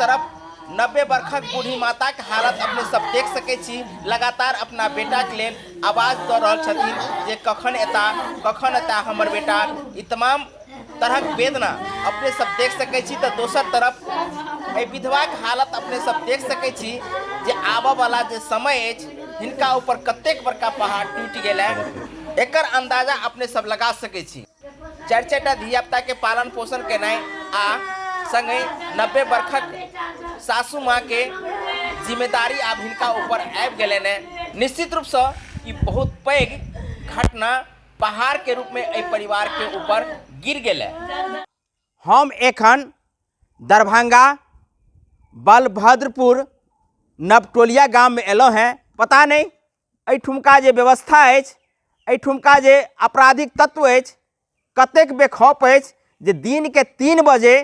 तरफ 90 बरखक बूढ़ी माताके हालत अपने सब देख सकै छी। लगातार अपना बेटाके लेल आवाज दऽ रहल छथिन जे कखन एता, कखन एता हमर बेटा। ई तमाम तरहक वेदना अपने सब देख सकै छी। तऽ दोसर तरफ एहि विधवाके हालत अपने सब देख सकै छी जे आबऽवला जे समय अछि हिनका ऊपर कतेक बड़का पहाड़ टूटि गेल है, एकर अंदाजा अपने सब लगा सकै छी। चारि चारिटा धियापुताके पालन पोषण केनाइ आ संगहि 90 बरखक सासू माँके जिम्मेदारी आब हिनका ऊपर आबि गेलनि हेँ। निश्चित रूपसँ ई बहुत पैघ घटना पहाड़के रूपमे एहि परिवारके ऊपर गिर गेलै। हम एखन दरभंगा बलभद्रपुर नवटोलिया गाममे एलहुँ हेँ। पता नहि एहिठुमका जे व्यवस्था अछि, एहिठुमका जे आपराधिक तत्व अछि, कतेक बेखौफ अछि जे दिनके 3 बजे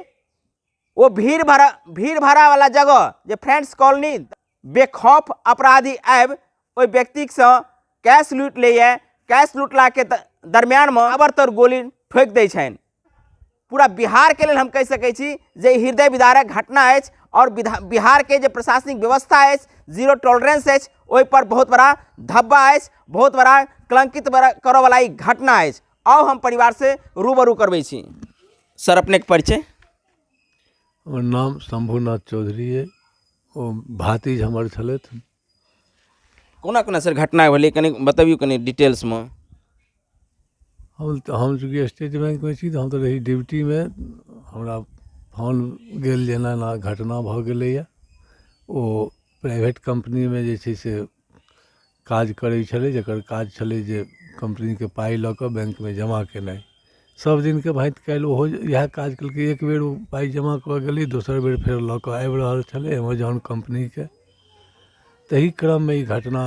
ओ भीड़ भाड़ावला जगह जे फ्रेंड्स कॉलोनी बेखौफ अपराधी आबि ओहि व्यक्तिसँ कैश लूटि लैए। कैश लूटलाके दरमियानमे ताबड़तोड़ गोली ठोकि दै छनि। पूरा बिहारके लेल हम कहि सकै छी जे ई हृदय विदारक घटना अछि आओर बिहारके जे प्रशासनिक व्यवस्था अछि, जीरो टॉलरेंस अछि, ओहिपर बहुत बड़ा धब्बा अछि, बहुत बड़ा कलंकित करऽवला ई घटना अछि। आउ हम परिवारसँ रूबरू करबै छी। सर, अपनेके परिचय? हमर नाम शम्भुनाथ चौधरी अइ। ओ भातिज हमर छलथि। कोना कोना सर घटना भेलै, कनि बतबियौ कनि डिटेल्समे। हम चूँकि स्टेट बैंकमे छी तऽ हम तऽ रही ड्यूटीमे। हमरा फोन गेल जे एना एना घटना भऽ गेलैए। ओ प्राइवेट कम्पनीमे जे छै से काज करै छलै, जकर काज छलै जे कम्पनीके पाइ लऽ कऽ बैंकमे जमा केनाइ। सब दिनके भाँति काल्हि ओहो इएह काज केलकै। एक बेर ओ पाइ जमा कऽ गेलै, दोसर बेर फेर लऽ कऽ आबि रहल छलै एमेजॉन कम्पनीके। ताहि क्रममे ई घटना,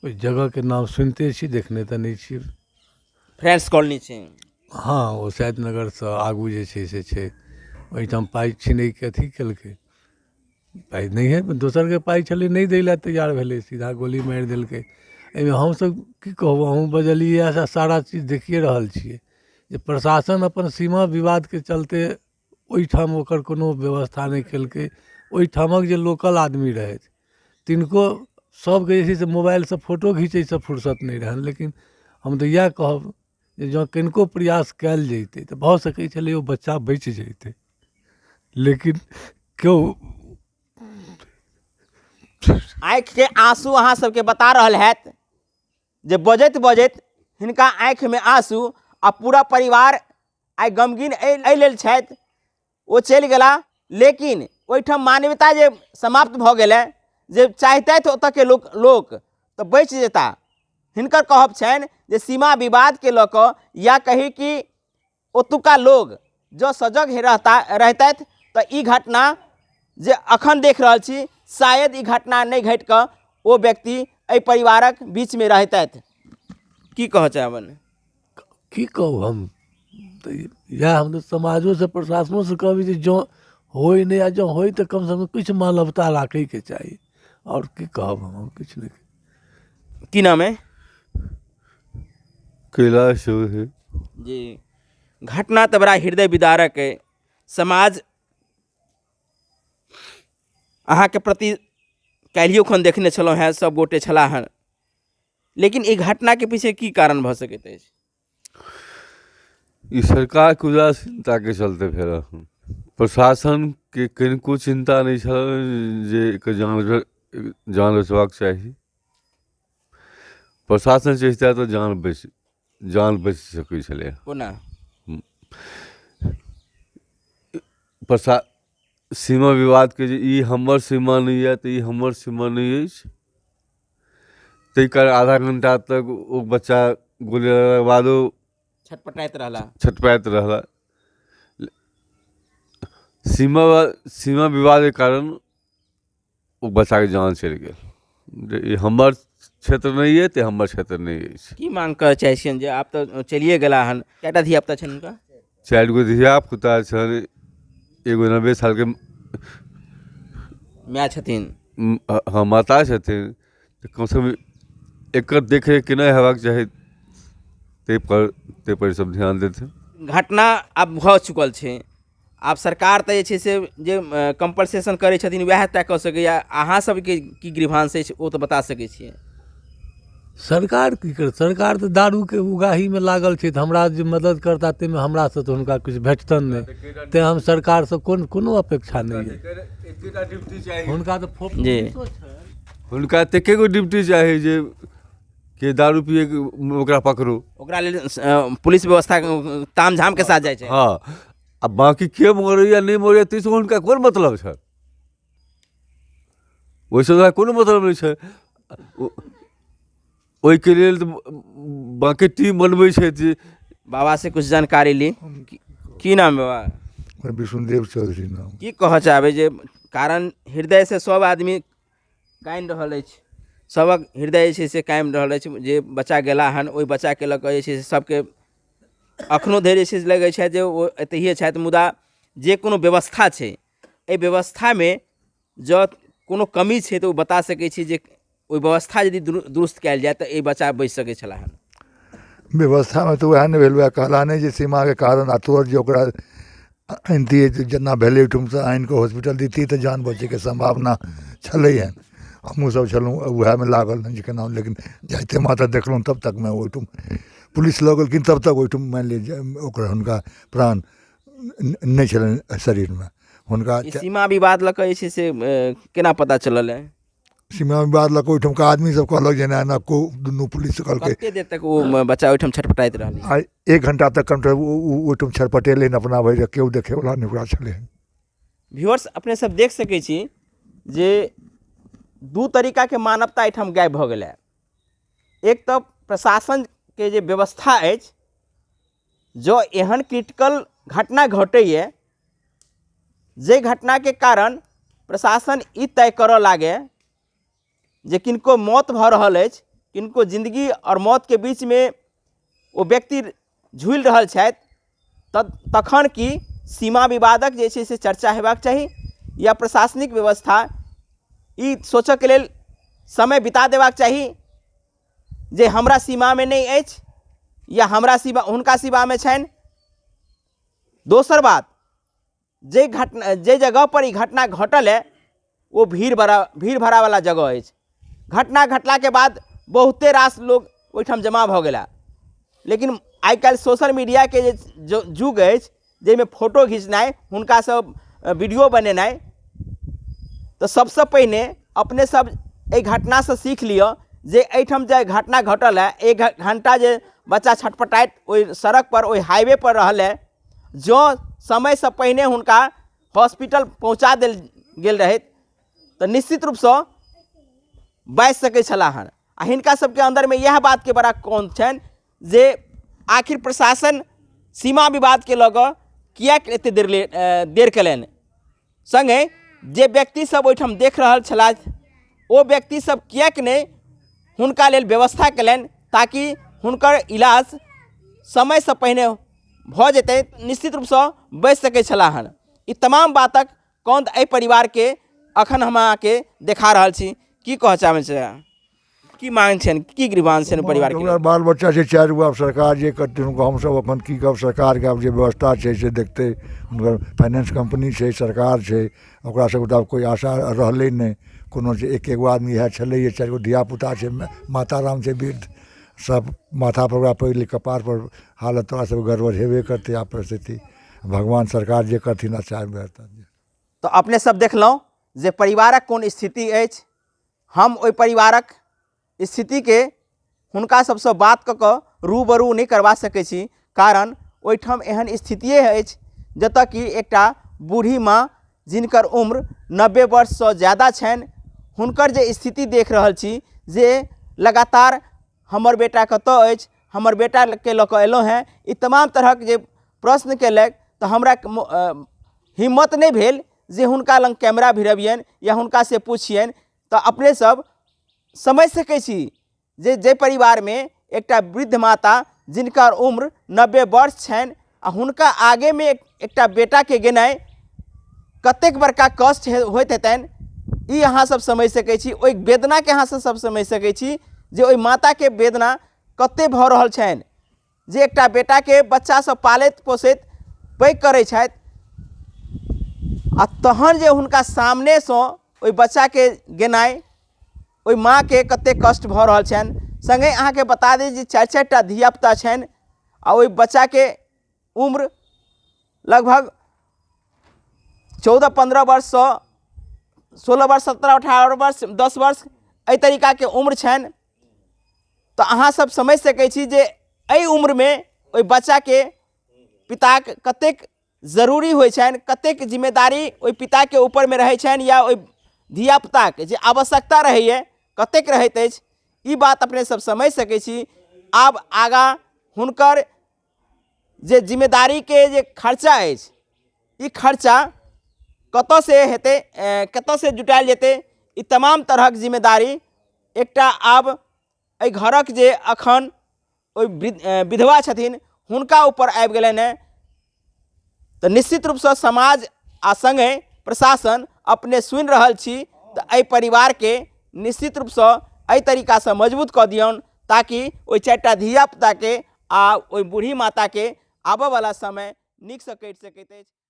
ओहि जगहके नाम सुनिते छी, देखने तऽ नहि छी। फ्रेंड्स कॉलोनी छै। हँ, ओ सैद नगरसँ आगू जे छै से छै। ओहिठाम पाइ छिनैके अथी केलकै। पाइ नहिए, दोसरके पाइ छलै, नहि दै लए तैयार भेलै, सीधा गोली मारि देलकै। एहिमे हमसभ की कहू, अहूँ बजलियै, सारा चीज देखिए रहल छियै जे प्रशासन अपन सीमा विवादके चलते ओहिठाम ओकर कोनो व्यवस्था नहि केलकै। ओहिठामक जे लोकल आदमी रहथि तिनको सभके जे छै से मोबाइलसँ फोटो घिचैसँ फुर्सत नहि रहनि। लेकिन हम तऽ इएह कहब जे जँ कनिको प्रयास कयल जैतै तऽ भऽ सकै छलै ओ बच्चा बचि जैतै, लेकिन केओ आँखिके आंसू अहाँ सबके बता रहल हैत जे बजैत बजैत हिनका आँखिमे आंसू आ पूरा परिवार आइ गमगीन एहि लेल छथि। ओ चलि गेला, लेकिन ओहिठाम मानवता जे समाप्त भऽ गेलै, जे चाहितथि ओतऽके लोक तऽ बचि जेता। हिनकर कहब छनि जे सीमा विवादके लऽ कऽ या कही कि ओतुका लोग जँ सजग रहितथि तऽ ई घटना जे अखन देख रहल छी, शायद ई घटना नहि घटि कऽ ओ व्यक्ति एहि परिवारक बीचमे रहितथि। की कहऽ चाहबनि? की कहू हम तऽ इएह हम तऽ समाजोसँ प्रशासनोसँ कहबै जे जँ होइ नहि, आ जँ होइ तऽ कमसँ कम किछु मानवता राखैके चाही। आओर की कहब हम किछु नहि। की नाम है? कैलाश चौधरी। जी, घटना तऽ बड़ा हृदय विदारक है। समाज अहाँके प्रति काल्हियो खन देखने छलहुँ हेँ, सब गोटे छलाह हन, लेकिन ई घटनाके पीछे की कारण भऽ सकैत अछि? ई सरकारके उदासीनताके चलते भेल हन। प्रशासनके कनिको चिन्ता नहि छल जे एकर जान बचबाक चाही। प्रशासन चाहितै तऽ जान बचि सकै छलै। कोना? सीमा विवादके जे ई हमर सीमा नहि यऽ तऽ ई हमर सीमा नहि अछि, ताहि कारण आधा घण्टा तक ओ बच्चा गोली लगलाके बादो छटपटाइत रहला। छटपटाइत रहला। सीमा विवादके कारण ओ बच्चाके जान चलि गेल। जे ई हमर क्षेत्र नहि अछि तऽ हमर क्षेत्र नहि अछि। की मांग करऽ चाहै छियनि जे आब तऽ चलिए गेला हन? कएटा धिया पुता छनि हुनका? 4 गो धिया पुता छनि, एगो 90 सालके माय छथिन। हँ, माता छथिन। तऽ कमसँ कम एकर देखरेख केनाइ हेबाक चाही, ताहिपर सब ध्यान देथिन। घटना आब भऽ चुकल छै, आब सरकार तऽ जे छै से जे कम्पनसेशन करै छथिन वएह टा कऽ सकैए। अहाँ सबके की ग्रीवांस अछि ओ तऽ बता सकै छियै। सरकार की करत, सरकार तऽ दारूके उगाहीमे लागल छै, तऽ हमरा जे मदद करता ताहिमे हमरासँ तऽ हुनका किछु भेटतनि नहि, तेँ हम सरकारसँ कोन कोनो अपेक्षा नहि अइ। हुनका तऽ फोक जी। हुनका तऽ एके गो ड्यूटी चाही जे के दारू पियैके ओकरा पकड़ू, ओकरा लेल पुलिस व्यवस्था ताम झामके साथ जाइ छै। हँ, आ बाँकी के मरैया नहि मरैया ताहिसँ हुनका कोन मतलब छै, ओहिसँ हुनका कोनो मतलब नहि छै। ओहिके लेल तऽ बाँकी टीम बनबै छै जे। बाबा से कुछ जानकारी ली। की नाम बाबा? विष्णुदेव चौधरी नाम। की कहऽ चाहबै जे कारण हृदयसँ सब आदमी कानि रहल अछि, सबक हृदय जे छै से कानि रहल अछि जे बच्चा गेला हन, ओहि बच्चाके लऽ कऽ जे छै से सबके अखनो धरि जे छै से लगै छथि जे ओ एतहिए छथि, मुदा जे कोनो व्यवस्था छै एहि व्यवस्थामे जँ कोनो कमी छै तऽ ओ बता सकै छी जे ओहि व्यवस्था यदि दुरुस्त कयल जाय तऽ ई बच्चा बचि सकै छलाह हन। व्यवस्थामे तऽ उएह नहि भेल, उएह कहला नहि जे सीमाके कारण आ तुरन्त जे ओकरा आनितियै तऽ जेना भेलै ओहिठुमसँ आनि कऽ हॉस्पिटल दैतियै तऽ जान बचैके सम्भावना छलै हन। हमहूँसभ छलहुँ उएहमे लागल जे केना, लेकिन जाइते मातर देखलहुँ तब तकमे ओहिठुम पुलिस लऽ गेलखिन, तब तक ओहिठुम मानि लिअ जे ओकर हुनका प्राण नहि छलनि शरीरमे हुनका। ई सीमा विवाद लऽ कऽ जे छै से केना पता चलल है? सीमा विवाद लऽ कऽ ओहिठुमका आदमी सब कहलक जे एना एना को दुनू पुलिस कहलकै। कते देर तक ओ बच्चा ओहिठाम छटपटाइत रहलै? आ 1 घंटा तक कमसँ ओ ओहिठाम छटपटेलै हन अपना भरि, केओ देखैवला नहि ओकरा छलै हन। व्यूअर्स, अपने सब देख सकै छी जे दू तरीकाके मानवता एहिठाम गायब भऽ गेलै। एक तऽ प्रशासनके जे व्यवस्था अछि, जँ एहन क्रिटिकल घटना घटैए जे घटनाके कारण प्रशासन ई तय करऽ लागे जे किनको मौत भऽ रहल अछि, किनको जिंदगी आओर मौतके बीचमे ओ व्यक्ति झूलि रहल छथि, तखन की सीमा विवादक जे छै से चर्चा हेबाक चाही या प्रशासनिक व्यवस्था ई सोचऽके लेल समय बिता देबाक चाही जे हमरा सीमामे नहि अछि या हमरा सीमा हुनका सीमामे छनि। दोसर बात, जे घटना जे जगह पर ई घटना घटल है ओ भीड़ भाड़ावला जगह अछि। घटना घटलाके बाद बहुते रास लोग ओहिठाम जमा भऽ गेला, लेकिन आइ काल्हि सोशल मीडियाके जे युग अछि जाहिमे फोटो घिचनाइ, हुनकासँ वीडियो बनेनाइ, तऽ सबसँ पहिने अपने सब एहि घटनासँ सीख लिअ जे एहिठाम जे घटना घटल है, 1 घंटा जे बच्चा छटपटाइत ओहि सड़क पर ओहि हाईवे पर रहल है, जँ समयसँ पहिने हुनका हॉस्पिटल पहुँचा देल गेल रहैत तऽ निश्चित रूपसँ बाजि सकै छलाह हन। आ हिनका सबके अन्दरमे इएह बातके बड़ा कोन छनि जे आखिर प्रशासन सीमा विवादके लऽ कऽ किएक एते देर केलनि। सङ्गे जे व्यक्ति सब ओहिठाम देख रहल छलथि ओ व्यक्ति सब किएक नहि हुनका लेल व्यवस्था केलनि ताकि हुनकर इलाज समयसँ पहिने भऽ जेतै, निश्चित रूपसँ बचि सकै छलाह हन। ई तमाम बातक कौंद एहि परिवारके अखन हम अहाँके देखा रहल छी। की कहऽ चाहबै से, की मांग छनि, की ग्रीवांस छनि परिवारके? हमरा बाल बच्चा छै 4 गो, आब सरकार जे करतै हुनका हमसभ अपन की कहब, सरकारके आब जे व्यवस्था छै से देखतै। हुनकर फाइनेंस कंपनी छै, सरकार छै, ओकरा सबके तऽ आब कोइ आशा रहलै नहि कोनो, जे एक एगो आदमी इएह छलैए, 4 गो धियापुता छै, माताराम छै वृद्ध, सब माथा पर ओकरा पड़ि गेलै, कपार पर हालत तोरा सबके गड़बड़ हेबे करतै आब परिस्थिति। भगवान सरकार जे करथिन अच्छा बेहतर। तऽ अपने सब देखलहुँ जे परिवारक कोन स्थिति अछि। हम ओहि परिवारक स्थितिके हुनका सबसँ बात कऽ कऽ रूबरू नहि करबा सकै छी, कारण ओहिठाम एहन स्थितिए अछि जतऽ कि एकटा बूढ़ी माँ जिनकर उम्र 90 वर्षसँ ज्यादा छनि, हुनकर जे स्थिति देख रहल छी जे लगातार हमर बेटा कतऽ अछि, हमर बेटाके लऽ कऽ अयलहुँ हेँ, ई तमाम तरहक जे प्रश्न केलक तऽ हमरा हिम्मत नहि भेल जे हुनका लग कैमरा भिड़बियनि या हुनका से पुछियनि। तऽ अपने सब समझि सकै छी जे जाहि परिवारमे एकटा वृद्ध माता जिनकर उम्र 90 वर्ष छनि आ हुनका आगेमे एकटा बेटाके गेनाइ कतेक बड़का कष्ट होइत हेतनि, ई अहाँ सब समझि सकै छी। ओहि वेदनाके अहाँ सब समझि सकै छी जे ओहि माताके वेदना कते भऽ रहल छनि जे एकटा बेटाके बच्चा सब पालैत पोसैत पैघ करै छथि, आ तहन जे हुनका सामनेसँ ओहि बच्चाके गेनाइ, ओहि माँके कतेक कष्ट भऽ रहल छनि। सङ्गहि अहाँके बता दी जे 4 4टा धियापुता छनि आ ओहि बच्चाके उम्र लगभग 14-15 वर्षसँ 16 वर्ष, 17, 18 वर्ष, 10 वर्ष एहि तरीकाके उम्र छनि। तऽ अहाँ सब समझि सकै छी जे एहि उम्रमे ओहि बच्चाके पिताके कतेक जरूरी होइ छनि, कतेक जिम्मेदारी ओहि पिताके ऊपरमे रहै छनि या ओहि धियापुताके जे आवश्यकता रहैए कतेक रहैत अछि, ई बात अपने सब समझि सकै छी। आब आगाँ हुनकर जे जिम्मेदारीके जे खर्चा अछि, ई खर्चा कतऽसँ हेतै, कतऽसँ जुटायल जेतै, ई तमाम तरहक जिम्मेदारी एकटा आब एहि घरक जे अखन ओहि विधवा छथिन हुनका ऊपर आबि गेलनि हेँ। तऽ निश्चित रूपसँ समाज आ सङ्गहि प्रशासन अपने सुनि रहल छी तऽ एहि परिवारके निश्चित रूपसँ एहि तरीकासँ मजबूत कऽ दियौन ताकि ओहि 4टा धियापुताके आ ओहि बूढ़ी माताके आबऽवला समय नीकसँ कटि सकैत अछि।